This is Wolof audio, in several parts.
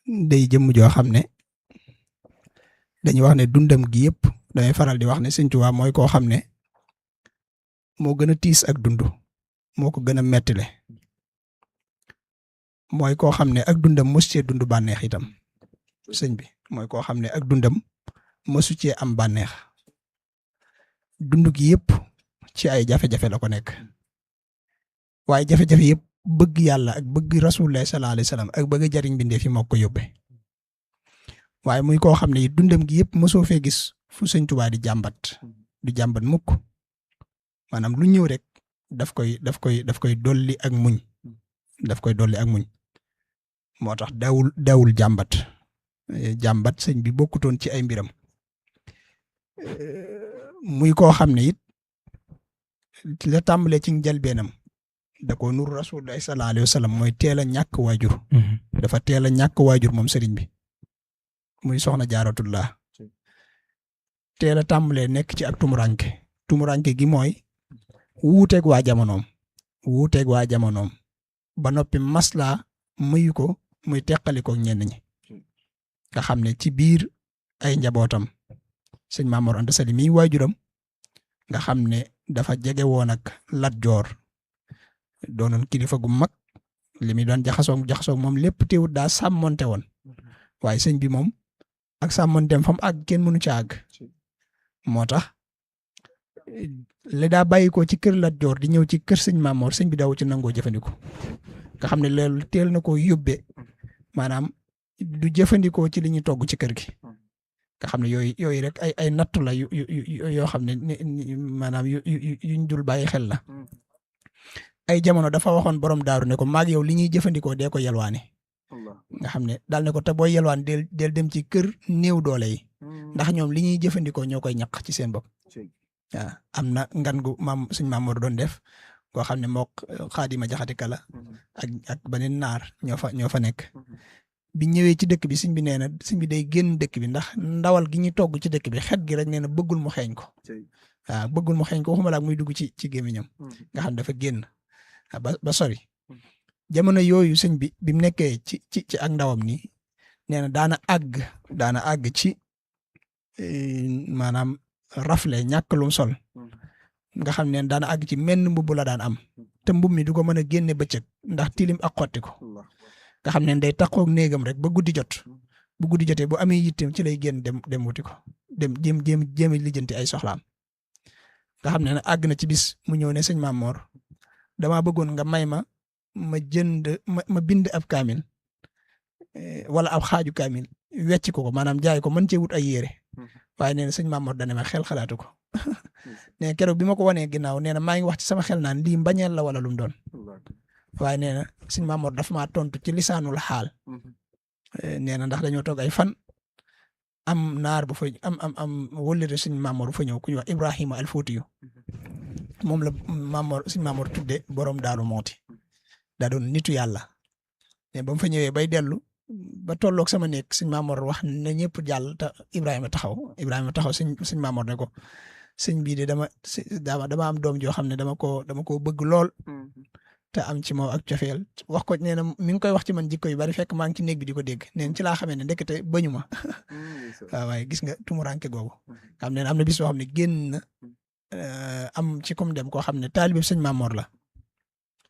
day jëmm joo xam ne dañuy wax ne dundam gi yëpp damay faral di wax ne Sëñ Tuubaa mooy koo xam ne moo gën a tiis ak dund moo ko gën a mettile mooy koo xam ne ak dundam mosu cee dund bànneex itam sëñ bi mooy koo xam ne ak dundam mosu cee am bànneex dund gi yëpp ci ay jafe-jafe la ko nekk waaye jafe-jafe yëpp bëgg yàlla ak bëgg rasulullah sallallahu alayhi wasallam ak bëgg jariñ bindee fi moo ko yóbbee waaye muy koo xam ne dundam gi yëpp mosoo fee gis fu Sëñ Tuubaa di jàmbat du jàmbat mukk maanaam lu ñëw rek daf koy dolli ak muñ daf koy dolli ak muñ moo tax daawul jàmbat sëñ bi bokkutoon ci ay mbiram muy koo xam ne it la tàmbalee ci njëlbeenam da ko nur rasulullah sallallahu alayhi wasallam mooy teel a ñàkk waajur dafa teel a ñàkk waajur moom sëriñ bi muy soxna Jaaratullah teel a tàmbalee nekk ci ak tumuranke gi mooy wuuteeg waa jamonoom ba noppi maslaa muyu ko muy teqali ko ñenn ñi nga xam ne ci biir ay njabootam sëñ Maam Mor Anta Sali mi waajuram nga xam ne dafa jege woon ak Lat Joor doonoon kilifa gu mag li muy doon jaxasoog moom lépp teewut daa sàmmonte woon waaye sëñ bi moom ak sàmmonteem fam àgg kenn mënu ci àgg moo tax li daa bàyyi ko ci kër Lat Joor di ñëw ci kër sëñ Maam Mor sëñ bi daaw ci nangoo jëfandikoo nga xam ne loolu teel na koo yóbbee maanaam du jëfandikoo ci li ñuy togg ci kër gi nga xam ne yooyu rek ay nattu la yoo xam ne maanaam yuñ dul bàyyi xel la ay jamono dafa waxoon borom daaru ne ko maag yow li ñuy jëfandikoo dee ko yelwaane nga xam ne daal ne ko te booy yelwaan del dem ci kër néew doole yi ndax ñoom li ñuy jëfandikoo ñoo koy ñaq ci seen bopp waaw am na ngan gu suñ Maam Mor doon def koo xam ne mook Xaadima Jaxate Kala ak beneen naar ñoo fa nekk bi ñëwee ci dëkk bi sëñ bi nee na sëñ bi day génn dëkk bi ndax ndawal gi ñuy togg ci dëkk bi xet gi rek nee na bëggul mu xeeñ ko waaw bëggul mu xeeñ ko waxuma la muy dugg ci gémmiñam nga xam dafa génn ba sori jamono yooyu sëñ bi mu nekkee ci ak ndawam nii nee na daana àgg ci maanaam rafle ñàkk lum sol nga xam ne daana àgg ci menn mbubb la daan am te mbubb mi du ko mën a génne bëccëg ndax tilim ak xotti ko nga xam ne day taxaw néegam rek ba guddi jot bu guddi jotee bu amee yitteem ci lay génn dem wuti ko dem jéem lijjanti ay soxlaam nga xam ne àgg na ci bis mu ñëw ne sëñ Maam Mor damaa bëggoon nga may ma bind ab kaamil wala ab xaaju kaamil wecc ko maanaam jaay ko mën cee wut ay yére waaye nee na sëñ Maam Mor dane ma xel xalaatu ko nee na keroog bi ma ko wanee ginnaaw nee na maa ngi wax ci sama xel naan lii mbañeel la wala lu mu doon waaye nee na sëñ Maam Mor dafa maa tontu ci lisaanul xaal nee na ndax dañoo toog ay fan am naar bu fa am wëllëre sëñ Maam Mor bu fa ñëw ku ñuy wax Ibrahima al Fuutiyu moom la sëñ Maam Mor tudde borom Daaru Mooti daa doon nitu yàlla mais ba mu fa ñëwee bay dellu ba tolloog sama néeg sëñ Maam Mor wax na ñëpp jàll te Ibrahima taxaw sëñ Maam Mor ne ko sëñ bii de dama am doom joo xam ne dama koo bëgg lool te am ci moom ak cofeel wax ko nee na mi ngi koy wax ci man jikko yu bari fekk maa ngi ci néeg bi di ko dégg nee na ci laa xamee ne ndekete bañu ma waaw waaye gis nga tumuranke googu xam ne am na bis boo xam ne génn na am ci comme dem koo xam ne taalibe sëñ Maam Mor la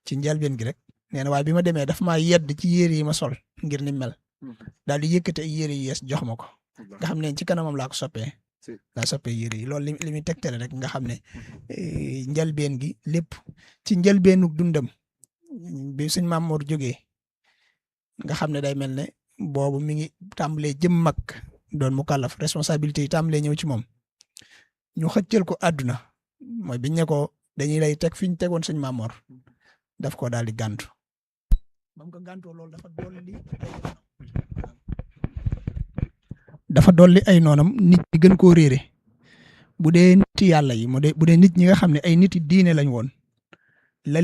ci njëlbeen gi rek nee na waaye bi ma demee daf maa yedd ci yére yi ma sol ngir ni mel daal di yëkkate ay yére yu yees jox ma ko nga xam ne ci kanamam laa ko soppee yére yi loolu li muy tegtale rek nga xam ne njëlbeen gi lépp ci njëlbeenu dundam bi sëñ Maam Mor jógee nga xam ne day mel ne boobu mi ngi tàmbalee jëm mag doon mu kàllaf responsabilité yi tàmbalee ñëw ci moom ñu xëccal ko àdduna mooy biñ ne ko dañuy lay teg fi ñu tegoon sëñ Maam Mor daf ko daal di gàntu ba mu ko gàntoo loolu dafa dolli ay noonam nit ñi gën koo réere bu dee nit yàlla yi bu dee nit ñi nga xam ne ay nit diine lañ woon la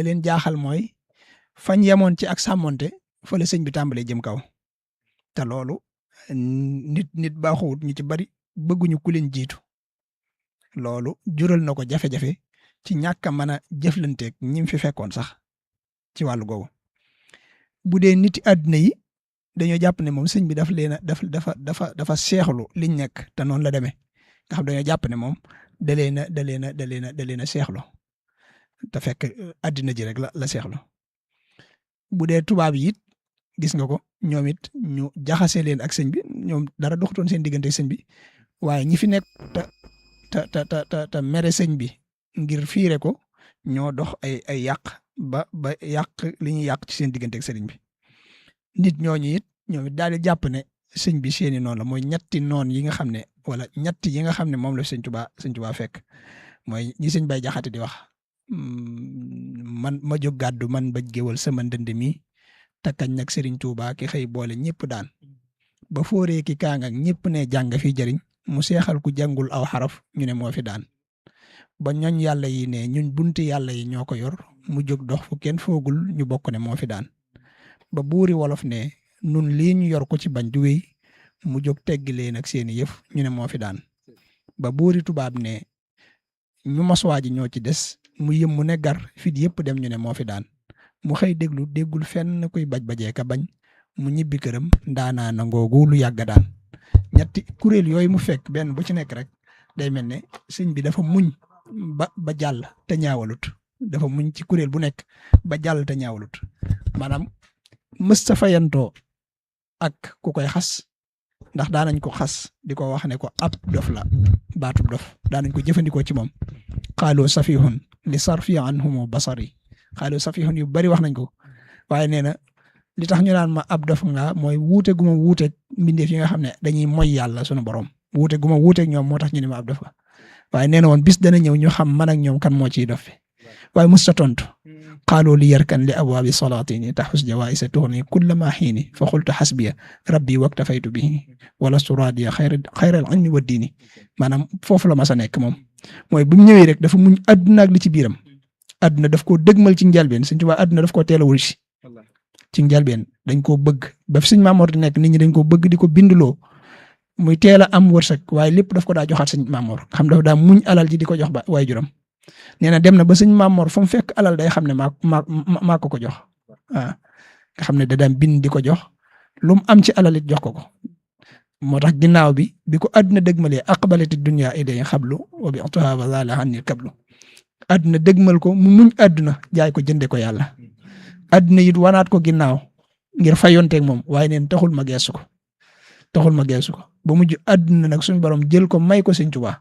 leen jaaxal mooy fañ yemoon ci ak sàmmonte fa la sëñ bi tàmbalee jëm kaw te loolu nit baaxuwut ñu ci bari bëgguñu ku leen jiitu loolu jural na ko jafe-jafe ci ñàkk a mën a jëflanteeg ñi fi fekkoon sax ci wàllu googu bu dee niti àddina yi dañoo jàpp ne moom sëñ bi dafa seexlu liñ nekk te noonu la demee nga xam dañoo jàpp ne moom da leen a seexlu te fekk àddina ji rek la seexlu bu dee tubaab yi it gis nga ko ñoom it ñu jaxase leen ak sëñ bi ñoom dara doxutoon seen diggante ak sëñ bi waaye ñi fi nekk te mere sëñ bi ngir fiire ko ñoo dox ay yàq ba yàq li ñuy yàq ci seen diggante ak sëriñ bi nit ñooñu it ñoom it daal di jàpp ne sëñ bi seeni noonu la mooy ñetti noon yi nga xam ne wala ñetti yi nga xam ne moom la sëñ Tuubaa fekk mooy ñi sëñ Bay Jaxate di wax man ma jóg gàddu man baj géwal sama ndënd mi takkañ nag sëriñ Tuubaa ki xëy boole ñëpp daan ba fooree ki kaang ak ñëpp ne jàng fi jëriñ mu seexal ku jàngul aw xaraf ñu ne moo fi daan ba ñooñ yàlla yi ne ñun bunti yàlla yi ñoo ko yor mu jóg dox fu kenn foogul ñu bokk ne moo fi daan ba buuri wolof ne nun lii ñu yor ko ci bañ du wéy mu jóg teggi leen ak seeni yëf ñu ne moo fi daan ba buuri tubaab ne ñu moswaa ji ñoo ci des mu yëm mu ne gar fit yëpp dem ñu ne moo fi daan mu xëy déggul fenn kuy bajee ka bañ mu ñibbi këram ndaanaa na ngoogu lu yàgga daan ñetti kuréel yooyu mu fekk benn bu ci nekk rek day mel ne sëñ bi dafa muñ ba jàll te ñaawalut dafa muñ ci kuréel bu nekk ba jàll te ñaawalut maanaam mësta fayantoo ak ku koy xas ndax daanañ ko xas di ko wax ne ko ab dof la baatub dof daanañ ko jëfandikoo ci moom xaaloo safihun li sarfi anhumu basari xaaloo safihun yu bari wax nañ ko waaye nee na li tax ñu naan ma ab dof nga mooy wuute gu ma wuuteeg mbindeef yi nga xam ne dañuy moy yàlla sunu borom wuute gu ma wuuteeg ñoom moo tax ñu ne ma ab dof nga waaye nee na woon bis dana ñëw ñu xam man ak ñoom kan moo ciy dof fi waaye musta tontu qaaloo li yarkan li abwaabi salaatini taxus jawaisa tuxni kulla ma xiini fa xultu xasbiya rabbi waktafaytu bihi walastu raadiya xayral ilmi wa diini maanaam foofu la mas a nekk moom mooy bu mu ñëwee rek dafa muñ àdduna ak li ci biiram àdduna daf koo dëgmal ci njëlbeen Sëñ Tuubaa àdduna daf koo teel a wul si ci njëlbeen dañ koo bëgg ba fi Sëñ Maamoor di nekk nit ñi dañ koo bëgg di ko bindloo muy teel a am wërsëg waaye lépp daf ko daa joxaat Sëñ Maamoor xam dafa daa muñ alal ji di ko jox ba waaye juram nee na dem na ba Sëñ Maamoor fu mu fekk alal day xam ne maa ko jox waaw nga xam ne da daan bind di ko jox lu mu am ci alal it jox ko moo tax ginnaaw bi ko àdduna dëgmalee aqbalati dunya ilayhi xablu wa bi'tuha wa zaala anni kablu àdduna dëgmal ko mu muñ àdduna jaay ko jënde ko yàlla àdduna it wanaat ko ginnaaw ngir fayonteeg moom waaye neen taxul ma geesu ko ba mujj àdduna nag suñu borom jël ko may ko Sëñ Tuubaa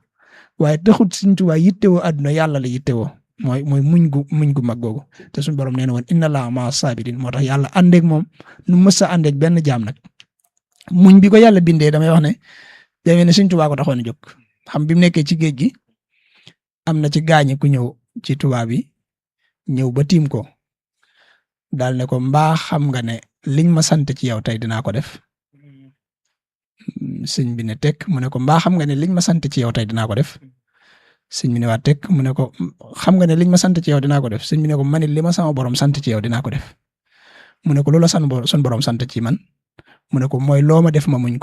waaye taxul Sëñ Tuubaa yittewoo àdduna yàlla la yittewoo mooy muñ gu mag googu te suñu borom nee na woon inna Allaaha ma'a saabiriin moo tax yàlla àndeeg moom nu mës a àndeeg benn jaam nag muñ bi ko yàlla bindee damay wax ne demee ne Sëñ Tuubaa ko taxoon a jóg xam bi mu nekkee ci géej gi am na ci gaañi ku ñëw ci tubaab yi ñëw ba tiim ko daal ne ko mbaa xam nga ne liñ ma sant ci yow tey dinaa ko def sëñ bi ne tekk mu ne ko mbaa xam nga ne liñ ma sant ci yow tey dinaa ko def sëñ bi ne waa tekk mu ne ko xam nga ne liñ ma sant ci yow dinaa ko def sëñ bi ne ko man li ma sama borom sant ci yow dinaa ko def mu ne ko loola sun borom sant ci man mu ne ko mooy loo ma def ma muñ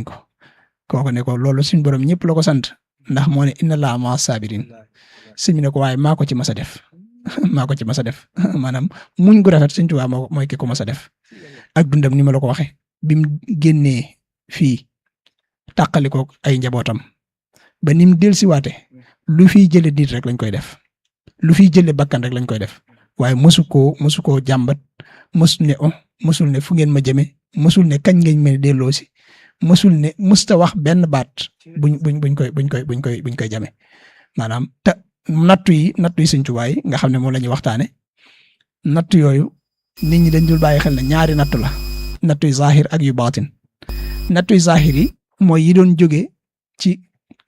ko kooku ne ko loolu suñ borom ñëpp la ko sant ndax moo ne inna Allaaha ma'a saabiriin sëñ bi ne ko waaye maa ko ci mas a def maanaam muñ gu rafet Sëñ Tuubaa mooy ki ko mas a def ak dundam ni ma la ko waxee bi mu génnee fii tàqali ko ay njabootam ba ni mu dellusiwaate lu fiy jële nit rek lañ koy def lu fiy jële bakkan rek lañ koy def waaye mosu koo jàmbat mosul ne fu ngeen ma jëme mosul ne kañ ngeen mën delloo si mosul ne musta wax benn baat buñ koy jame maanaam te nattu yi Sëñ Tuubaa yi nga xam ne moom la ñuy waxtaane nattu yooyu nit ñi dañ dul bàyyi xel ne ñaari nattu la nattu yu zahir ak yu baatin nattu yu zahir yi mooy yi doon jóge ci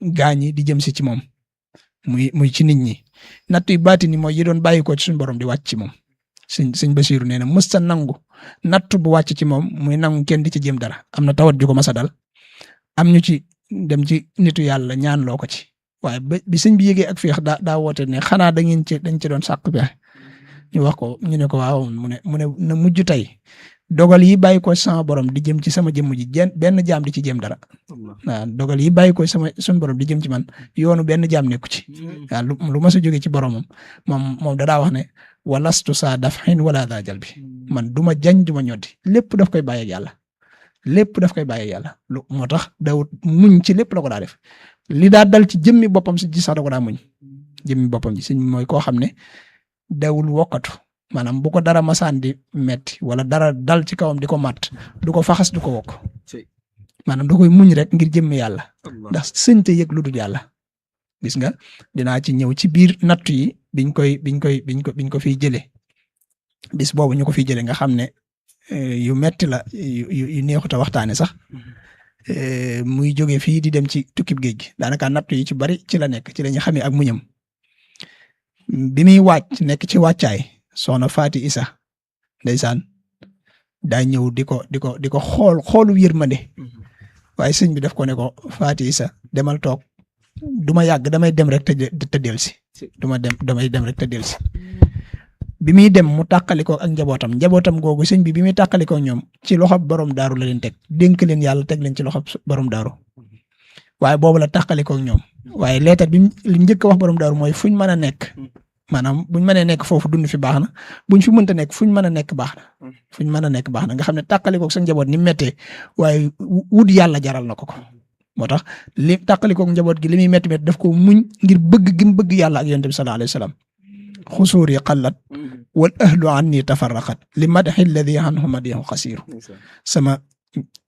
gaañ yi di jëm si ci moom muy ci nit ñi nattu yu baatin yi mooy yi doon bàyyi ko ci suñu borom di wàcc ci moom sëñ Basiiru nee na mësta nangu nattu bu wàcc ci moom muy nangu kenn di ci jëm dara am na tawat ju ko mas a dal am ñu ci dem ci nitu yàlla ñaan loo ko ci waaye bi sëñ bi yégee ak feex daa woote ne xanaa dañ ci doon sàkk pexe ñu wax ko ñu ne ko waaw mu ne na mujj tey dogal yi bàyyi ko sama borom di jëm ci sama jëmm ji benn jaam di ci jëm dara waaw dogal yi bàyyi ko suñu borom di jëm ci man yoonu benn jaam nekku ci waaw lu mas a jóge ci boromam moom dadaa wax ne walastu saa daf'in wala daa jalbi man duma jañ duma ñoddi lépp daf koy bàyyi ak yàlla lépp daf koy bàyyi ak yàlla lu moo tax dawut muñ ci lépp la ko daa def li daa dal ci jëmmi boppam si ji sax da ko daa muñ jëmmi boppam ji sëñ mooy koo xam ne dawul wokkatu maanaam bu ko dara masaan di metti wala dara dal ci kawam di ko matt du ko faxas du ko wokk maanaam da koy muñ rek ngir jëmmi yàlla ndax sëñte yëg lu dul yàlla gis nga dinaa ci ñëw ci biir nattu yi biñ ko fiy jëlee bis boobu ñu ko fiy jëlee nga xam ne yu metti la yu neexut a waxtaane sax muy jóge fii di dem ci tukkib géej gi daanaka nattu yi ci bari ci la nekk ci la ñu xamee ak muñam bi muy wàcc nekk ci wàccaay soxna Faati Isa ndeysaan daa ñëw di ko xoolu yërmande waaye sëñ bi def ko ne ko Faati Isa demal toog duma yàgg damay dem rek te delsi damay dem rek te delsi bi muy dem mu tàqalikoo ak njabootam googu sëñ bi muy tàqalikoo ñoom ci loxob borom daaru la leen teg dénk leen yàlla teg leen ci loxob borom daaru waaye boobu la tàqalikoo ñoom waaye leetar bi li njëkk a wax borom daaru mooy fuñ mën a nekk maanaam buñ mënee nekk foofu dund fi baax na buñ fi mënta nekk fuñ mën a nekk baax na fuñ mën a nekk baax na nga xam ne tàqalikoo sa njaboot ni méttee waaye wut yàlla jaral na ko moo tax li tàqalikoo njaboot gi li muy métti daf ko muñ ngir bëgg gi mu bëgg yàlla ak yonent bi sallallahu alayhi wa sallam xusuuri qallat wal ahlu anni tafarraqat li madhi alladi anhu madihu xasiiru sama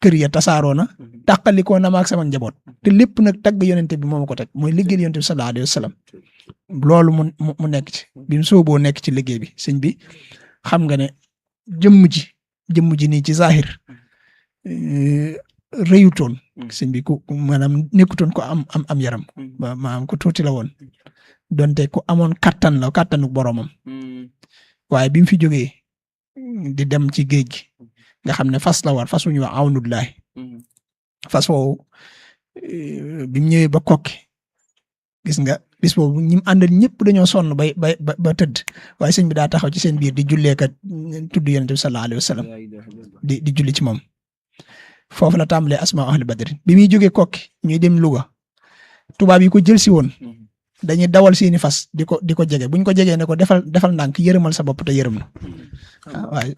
kër ya tasaaroo na tàqalikoo na ma ak sama njaboot te lépp nag tagg yonent bi moo ma ko teg mooy liggéey yonent bi sallallahu alayhi wa sallam loolu mu nekk ci bi mu sooboo nekk ci liggéey bi sëñ bi xam nga ne jëmm ji nii ci zahir rëyutoon sëñ bi ku maanaam nekkutoon ko am yaram maanaam ku tuuti la woon donte ku amoon kattanu boromam waaye bi mu fi jógee di dem ci géej gi nga xam ne fas la war fas wu ñu wax awnullahi fas woowu bi mu ñëwee ba kokki gis nga bis boobu ñi mu àndal ñëpp dañoo sonn ba tëdd waaye sëñ bi daa taxaw ci seen biir di jullee kat tudd yonent bi sallallahu alayhi wa sallam di julli ci moom foofu la tàmbalee asma ahli badri bi muy jógee kokki ñuy dem Louga tubaab yi ko jël si woon dañuy dawal seeni fas di ko jege buñ ko jegee ne ko defal ndànk yërëmal sa bopp te yërëm na waaye